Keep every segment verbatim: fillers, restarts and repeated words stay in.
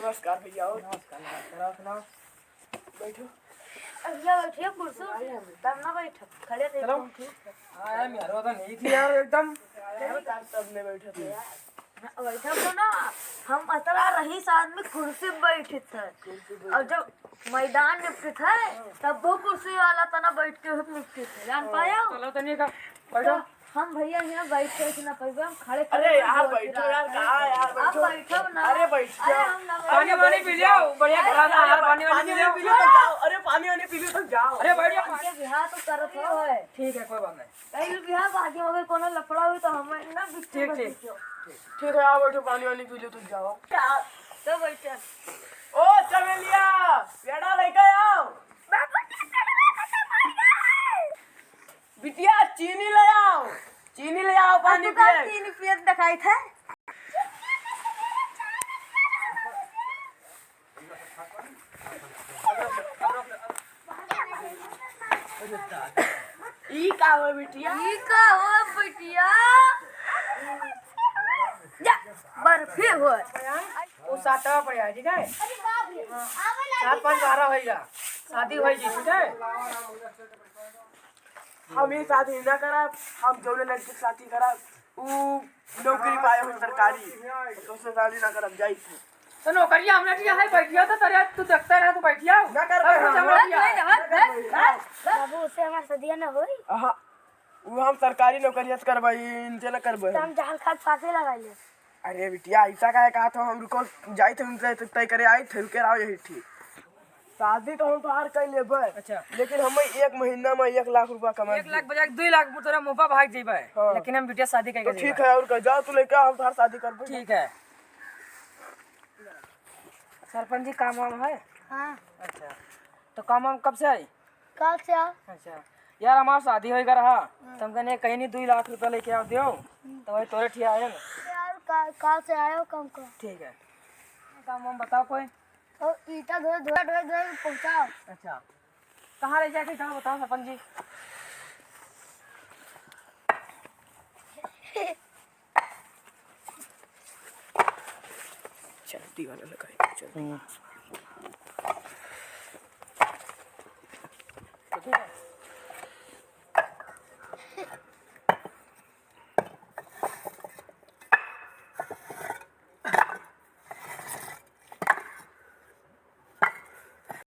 नमस्कार भैया, आओ। नमस्कार, नमस्कार, आओ, सुनाओ। बैठो। अब यहाँ बैठिए कुर्सी उर्सी, तब ना बैठो, खड़े रहिए। चलो। हाँ यार, मेहरवा तो नहीं थी यार एकदम। तब, तब नहीं बैठे थे यार। बैठो तो ना, हम अतरा रईस आदमी कुर्सी पे बैठे थे। कुर्सी पे और जब मैदान निपटे थे, तब वो कुर्सी वाला तना बैठ के हम निपटे थे, जान पाया? चलो तनिए का, बैठो। तो हम भैया यहाँ बैठ के ना पैबे, हम खड़े खड़े अरे यार, बैठो यार, कहाँ यार, आप बैठो। बैठो ना। अरे बैठ अरे जाओ। हम ना पानी वानी पी लियो, बढ़िया अरे भरा था यार, पानी वानी पी लियो। पी लो तो जाओ, अरे पानी वानी पी लो तो जाओ। अरे बैठ जाओ। आपके बिहार तो करत हो है। ठीक है, कोई बात नहीं। कहीं भी बिहार बाकी मगर कोनो लफड़ा हुई तो हमें ना बिट्टू ठीक, ठीक। ठीक है, आओ बैठो, पानी वानी पी लो तो जाओ। तो बैठो। ओ चमेलिया, पेड़ा लेके आओ। बिटिया, चीनी ले आओ, चीनी ले आओ, पानी तू का पिए। चीनी पियत देखाई थे? ई का हो बिटिया? ई का हो बिटिया? जा, बर्फी हो। वो सातवा पड़े है, ठीक है? सात पाँच बारह होइगा, शादी होइगी, ठीक है? हम ये शादी ना करब, हम जौने लड़की के शादी करब, ऊ नौकरी पाए हो सरकारी, तो उससे शादी ना करब, जाई थे। तो नौकरिया हमरा दिया है, बैठिया तो तेरे, तू देखता रह, तू बैठिया। ना करबे अब हम। चमड़िया। हट, हट, हट, हट। बाबू, उससे हमार शादिया ना होई। आहा, वो हम सरकारी नौकरिया से करबे, इनसे ना करबे। तो हम जाल खात फांसी लगा ले। अरे बिटिया, ऐसा काहे कहा था? हम रुको, जाई थे उनसे, तो तय करे आई थे, रुके रहो यही ठीक। शादी तो हम तोहार कर लेबे, अच्छा। लेकिन हम एक महीना में एक लाख रुपया कमा एक लाख बजाय दुई लाख तोरा मुंह पर भाग जेबे, हाँ। लेकिन हम बिटिया शादी करके तो ठीक जेबे। है, और का, जाओ तू लेके आ, हम तोहार शादी करबे। ठीक है। सरपंच जी, काम वाम है? हाँ। अच्छा, तो काम वाम कब से आई? काल से आओ। अच्छा, यार, हमार शादी होइगा रहा, हाँ। तो हम कहने कहीं नहीं, दुई लाख रुपया लेके आओ, दियो, हम्म। तो वही तोरे ठिया आयल। यार, का-, काल से आयो काम को। ठीक है, काम वाम बताओ कोई। और ईटा ढोए, ढोए, ढोए, ढोए पहुँचाओ। अच्छा, कहाँ ले जाके जाओ, बताओ सरपंच जी। चल, दीवाना लगाई, चल। हम्म।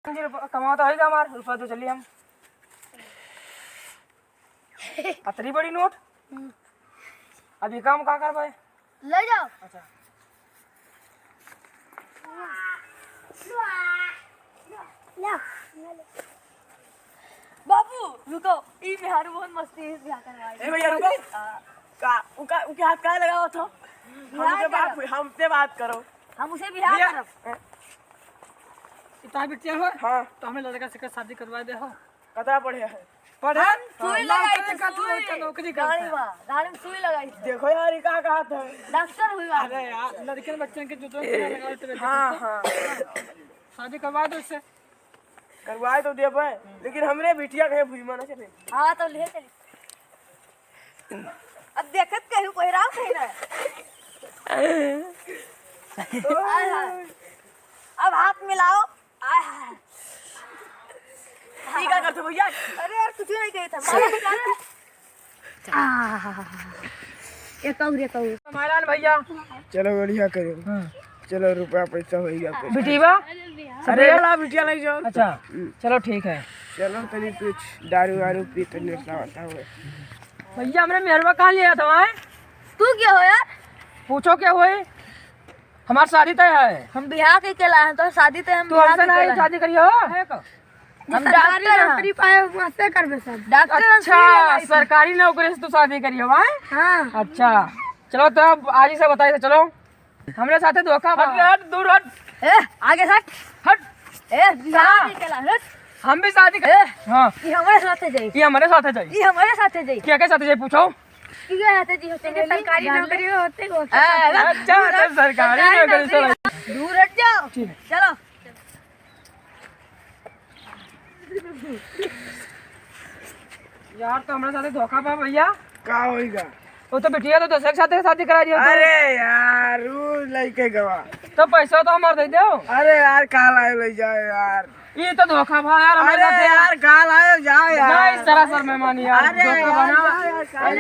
जी, रुपया कमावा तो होइगा हमार, रुपया तो चली हम। अतरी बड़ी नोट? हम्म। अभी काम का करबे? ले जाओ। अच्छा। बाबू, रुको, ई बिहार बहुत मस्ती, ई बिहार करवाई। ए भैया, रुको। हाँ। का, उनका, उनके हाथ काहे लगावत हो? बिहार हमसे बात, करब। हमसे बात करो। हम उसे बिहार भैया। करब। इतना बिटिया हो? हाँ। तो हमें लड़का से शादी करवा दे हो। कतरा पढ़े है? पढ़े? हम सुई हाँ, लगाई नौकरी थी, का तू सुई। लड़का नौकरी करता गाड़ी है। में, गाड़ी में सुई लगाई थी। देखो यार, ये का कहत है? डॉक्टर हुई बात। अरे यार, लड़कियन बच्चन के जो तो लगा लेते रहते हाँ, हैं। हाँ। शादी करवा दो इससे। करवाए तो देबे, लेकिन हमरे बिटिया के भुइमा ना चले। हाँ, तो ले चली। अब देखत कहीं कोई राम कहीं ना। आय हाय। अब हाथ मिलाओ। आय हाय। ई का करत हो भैया? अरे यार, कुछ नहीं कही था। मारा मिला ना। आह, एक और, एक और। मायलान भैया। चलो, बढ़िया करो। हाँ। चलो, रुपया पैसा होइगा कुछ। बिटिया? अरे, ला बिटिया लग जाओ। अच्छा, हम्म। चलो, ठीक है। चलो, तनी कुछ दारू वारू पी, तनी नशा वशा हो। भैया, हमरे मेहरवा कहाँ ले जाता है? तू क्या हो यार? पूछो क्या हुए? हमार शादी तय है। हम बियाह के के लाए हैं, तो शादी तय हम तू बियाह हमसे के के नहीं लाए हैं। शादी करियो? है को? हम डॉक्टर हैं। नौकरी पाए, वहाँ से करबे सब। डॉक्टर हैं, अच्छा, सुई लगाई थी। सरकारी नौकरी से तू शादी करियो, हैं? हाँ। अच्छा, चलो तब आज ही से बताई थे, चलो। हमरे साथे धोखा बा। हट, हट, दूर हट। ए, आगे हट। हट। ए, बियाह कहाँ? के के लाए, हट। हम भी शादी कर ए, हाँ। ये हमरे साथे जाई। ये हमरे साथे जाई। ये हमरे साथे जाई। क्या के साथे जाई पूछो? ये साथे जी होते हैं, सरकारी नौकरी होते हैं, वो आ, क्या अच्छा, तो सरकारी सरकारी नौकरी नौकरी से होते हैं। दूर हट जाओ। ठीक है। चलो। यार, तो हमरा साथे धोखा बा भैया। का होइगा? वो तो बिटिया तो दूसरे के साथे शादी करा दिया। अरे यार, वो लइके गवा। तो पैसा तो हमार दे दो। अरे यार, काल आयो, ले जाओ यार। ये तो धोखा भा यार, हमारे अरे साथ यार। यार, काल आयो, जाओ यार। नहीं, सरासर मेहमान यार, अरे धोखा यार, बना। जाओ यार, काल